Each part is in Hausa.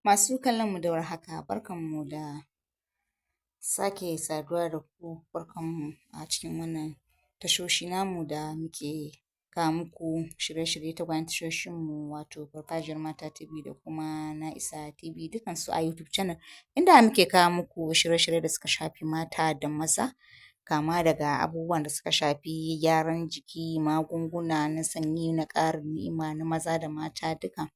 Masu kallon mu da warhaka, barkan mu da sake saduwa da ku, barkan mu a cikin wannan tashoshi namu da muke kawo muku shirye-shirye tagwayen tashoshin mu wato Farfajiyar Mata TV da kuma Na Isa TV dukkansu a YouTube channel, inda muke kawo muku shirye-shirye da suka shafi mata da maza, kama daga abubuwan da suka shafi gyaran jiki, magunguna na sanyi, na ƙarin ni'ima na maza da mata duka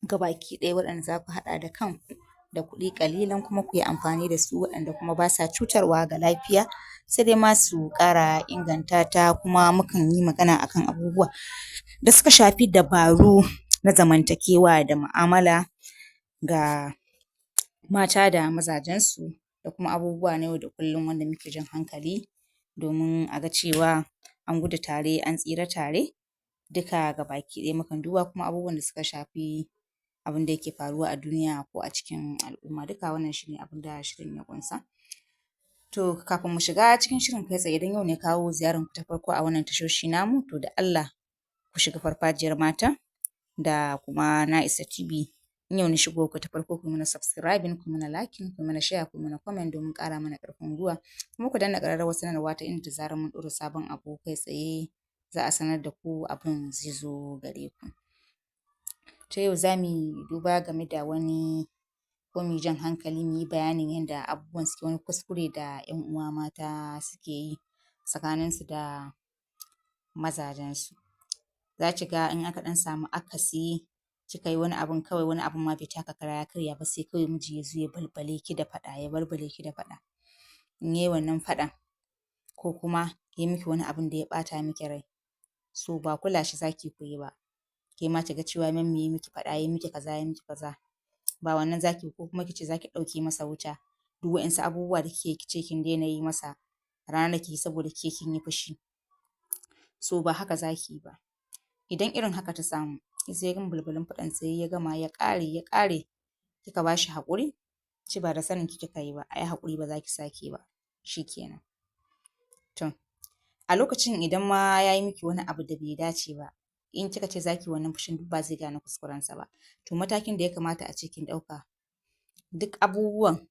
gabaki ɗaya waɗanda za ku haɗa da kanku da kuɗi ƙalilan kuma ku yi amfani da su waɗanda kuma ba sa cutarwa ga lafiya, sai dai ma su ƙara inganta ta. Kuma mukan yi magana a kan abubuwa da suka shafi dabaru na zamantakewa da mu'amala ga mata da mazajensu da kuma abubuwa na yau da kullum wanda muke jan hankali domin a ga cewa an gudu tare an tsira tare duka gabaki ɗaya mukan duba kuma abubuwan da suka shafi abin da yake faruwa a duniya ko a cikin al'umma duka wannan shi ne abin da shirin ya ƙunsa. To kafin mu shiga cikin shirin kai tsaye, idan yau ne kawo ziyaranku ta farko a wannan tashoshi namu, to da Allah ku shiga Farfajiyar Mata da kuma Na Isa TV. In yau ne shigowarku ta farko, ku mana subscribing, ku mana liking, ku mana share, ku mana comment domin ƙara mana ƙarfin gwiwa. Kuma ku danna ƙararrawar sanarwa ta inda da zarar mun ɗora sabon abu kai tsaye za a sanar da ku, abin zai zo gare ku. Ta yau za mu yi duba game da wani ko mu yi jan hankali, mu yi bayanin yanda abubuwan suke, wani kuskure da ‘yan uwa mata suke yi tsakaninsu da mazajensu. Za ki ga in aka ɗan samu akasi, kika yi wani abun kawai, wani abun ma bai taka kara ya karya ba, sai kawai miji ya zo ya balbale ki da faɗa, ya balbale ki da faɗa. In ya yi wannan faɗan ko kuma ya yi miki wani abun da ya ɓata miki rai, so ba kula shi za ki yi ba, ke ma ki ga cewa don me ya miki faɗa, ya miki kaza, ya miki kaza, ba wannan za ki yi ko kuma ki ce za ki ɗauke masa wuta, duk waɗansu abubuwa da kike yi ki ce kin daina yi masa ranar ki saboda ke kin yi fushi. So ba haka za ki yi ba. Idan irin haka ta samu, ya zo ya gama balbalin faɗansa ya gama ya ƙare ya ƙare, kika ba shi haƙuri, ki ce ba da saninki kika yi ba, a yi haƙuri ba za ki sake ba, shi kenan. To a lokacin idan ma ya yi miki wani abu da bai dace ba, in kika ce za ki yi wannan fushin duk ba zai gane kuskurensa ba. To matakin da ya kamata a ce kin ɗauka, duk abubuwan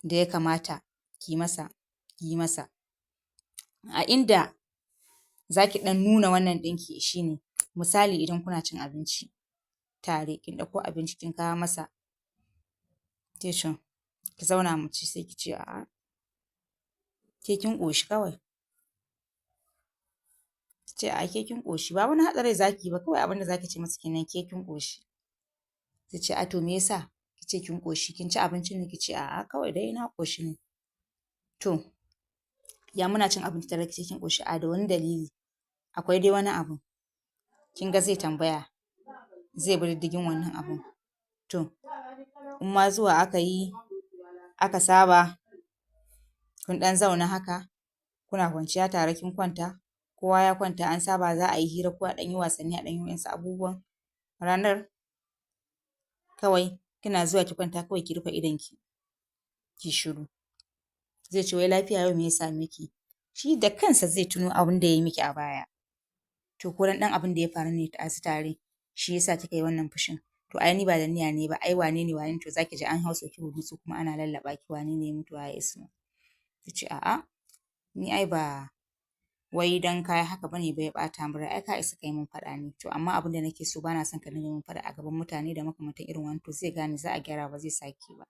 da ya kamata ki masa, ki yi masa. A inda za ki ɗan nuna wannan ɗinki shi ne, misali idan kuna cin abinci tare, kin ɗauko abinci kin kawo masa, ki zauna mu ci, sai ki ce a'a, ke kin ƙoshi kawai. Ki ce a'a ke kin ƙoshi, ba wani haɗa rai za ki yi ba, kawai abin da za ki ce masa kenan, ke kin ƙoshi. Zai ce a to me yasa ki ce kin ƙoshi, kin ci abincin ne? Ki ce a'a kawai dai na ƙoshi ne. To ya muna cin abinci tare ki ce kin ƙoshi, a da wani dalili, akwai dai wani abu. Kin ga zai tambaya, zai bi diddigin wannan abun. To in ma zuwa aka yi aka saba, kun ɗan zauna haka, kuna kwanciya tare kin kwanta, kowa ya kwanta an saba za a yi hira ko a ɗan yi wasanni a ɗan yi waɗansu abubuwan. Ranar kawai kina zuwa ki kwanta kawai ki rufe idonki, ki shiru. Zai ce wai lafiya yau me ya same ki? Shi da kansa zai tuno abin da ya yi miki a baya. To ko dan ɗan abin da ya faru ne ɗazu tare, shi ya sa kika yi wannan fushin. To ai ni ba da niyya ne ba, ai wane ne wane ne, to za ki ji an hau soki burutsu kuma ana lallaɓa ki wane ne ya mutu waye ya. Ki ce a'a, ni ai ba wai dan ka yi haka ba ne ba ya ɓata min rai, ai ka isa ka yi min faɗa ne. To amma abin da nake so ba na son ka dinga min faɗa a gaban mutane da makamantan irin wannan, to zai gane za a gyara ba zai sake ba.